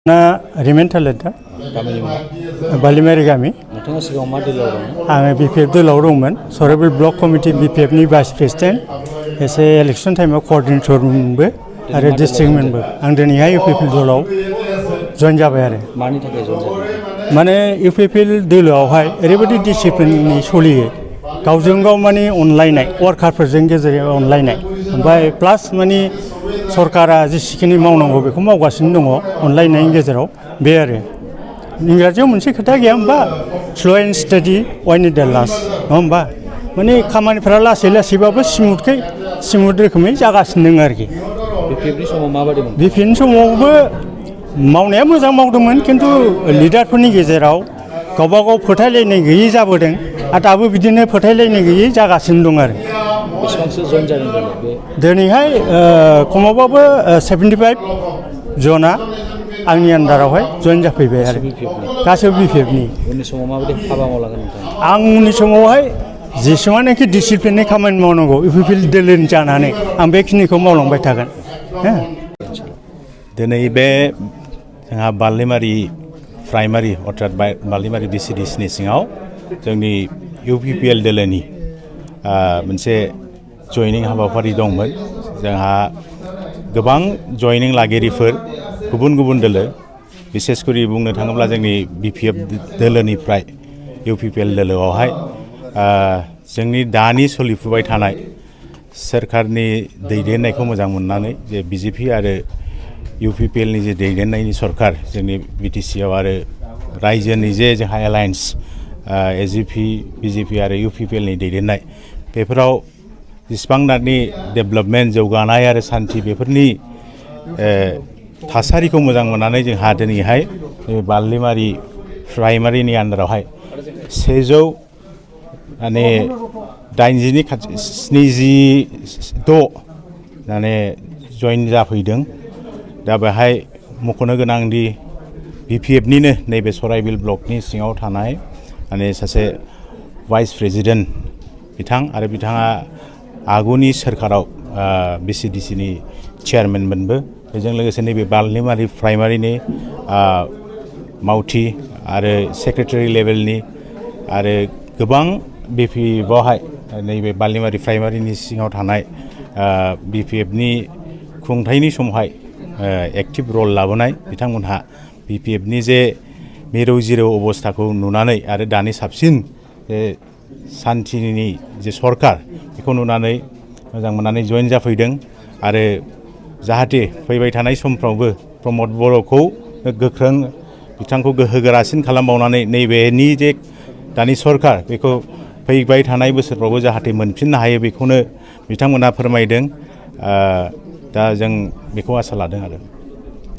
ना रिमेन्ट टेलेन्टआ बालिमारि गामि नोंथाङा सिगाङाव मा दोलोआव दंमोन? आङो बिपिएफ दोलोआव दंमोन सराइबिल ब्लक कमिटि बिपिएफनि भाइस प्रेसिडेन्ट एसे इलेक्सन टाइमाव कअर्डिनेटरमोनबो आरो डिस्ट्रिक्टमोनबो आं दिनैहाय इउपिपिएल दोलोआव जइन जाबाय आरो मानि थाखाय जइन जादों? माने इउपिपिएल दोलोआवहाय ओरैबायदि डिसिप्लिननि सोलियो गावजों गाव माने अनलायनाय वार्कारफोरजों गेजेराव अनलायनाय ओमफ्राय प्लास माने सरकारा जेसेखिनि मावनांगौ बेखौ मावगासिनो दङ अनलायनायनि गेजेराव बे आरो इंराजियाव मोनसे खोथा गैया होमबा slow' and steady win in the last नङा होमबा माने खामानिफोरा लासै लासैबाबो स्मुथ रोखोमै जागासिनो दङ आरोखि बिपिएफनि समाव माबायदिमोन? बिपिएफनि समावबो मावनाया मोजां मावदोंमोन खिन्थु लिडारफोरनि गेजेराव गावबा गाव फोथायलायनाय गैयै जाबोदों आरो दाबो बिदिनो फोथायलायनाय गैयै जागासिनो दं आरो बेसेबांसो जइन जादों बे दिनैहाय खमावबाबो 75 जना आंनि आन्दारावहाय जइन जाफैबाय आरो गासैबो बिपिएफनि उननि समाव माबायदि हाबा मावलांगोन नोंथाङा? आं उननि समावहाय जेसेबांनाखि डिसिप्लिननि खामानि मावनांगौ इउपिपिएल दोलोनि जानानै आं बेखिनिखौ मावलांबाय थागोन दिनै बे जोंहा बालिमारि प्राइमारि अर्थात बालिमारि बिसिडिसिनि सिङाव जोंनि इउपिपिएल दोलोनि मोनसे जयनिं हाबाफारि दंमोन जोंहा गोबां जयनिं लागिरिफोर गुबुन गुबुन दोलो बिसेसकरि बुंनो थाङोब्ला जोंनि बिपिएफ दोलोनिफ्राय इउपिपिएल दोलोआवहाय जोंनि दानि सोलिफुबाय थानाय सोरखारनि दैदेननायखौ मोजां मोननानै जे बिजेपि आरो इउपिपिएलनि जे दैदेननायनि सरकार जोंनि बिटिसिआव आरो रायजोनि जे जोंहा एलायन्स एजिपि बिजेपि आरो इउपिपिएलनि दैदेननाय बेफोराव जेसेबांनाखि डेभेलपमेन्ट जौगानाय आरो सान्थि बेफोरनि थासारिखौ मोजां मोननानै जोंहा दिनैहाय बालिमारि प्राइमारिनि आन्दारावहाय 100 माने 80नि खाथि 76 माने जइन जाफैदों दा बेहाय मख'नो गोनांदि बिपिएफनिनो नैबे सराइबिल ब्लकनि सिङाव थानाय माने सासे भाइस प्रेसिडेन्ट बिथां आरो बिथाङा आगुनि सोरखाराव बिसिडिसिनि चेयारमेनमोनबो बेजों लोगोसे नैबे बालिमारि प्राइमारिनि मावथि आरो सेक्रेटारि लेभेलनि आरो गोबां बिपिएफआवहाय नैबे बालिमारि प्राइमारिनि सिङाव थानाय बिपिएफनि खुंथायनि समावहाय एक्टिभ रल लाबोनाय बिथांमोनहा बिपिएफनि जे मिरौ जिरौ अबस्थाखौ नुनानै आरो दानि साबसिन सान्थिनि जे सरकार बेखौ नुनानै मोजां मोननानै जइन जाफैदों आरो जाहाथे फैबाय थानाय समफ्रावबो प्रमद बर'खौ गोख्रों बिथांखौ गोहोगोरासिन खालामबावनानै नैबेनि जे दानि सरकार बेखौ फैबाय थानाय बोसोरफ्रावबो जाहाथे मोनफिननो हायो बेखौनो बिथांमोना फोरमायदों दा जों बेखौ आसा लादों आरो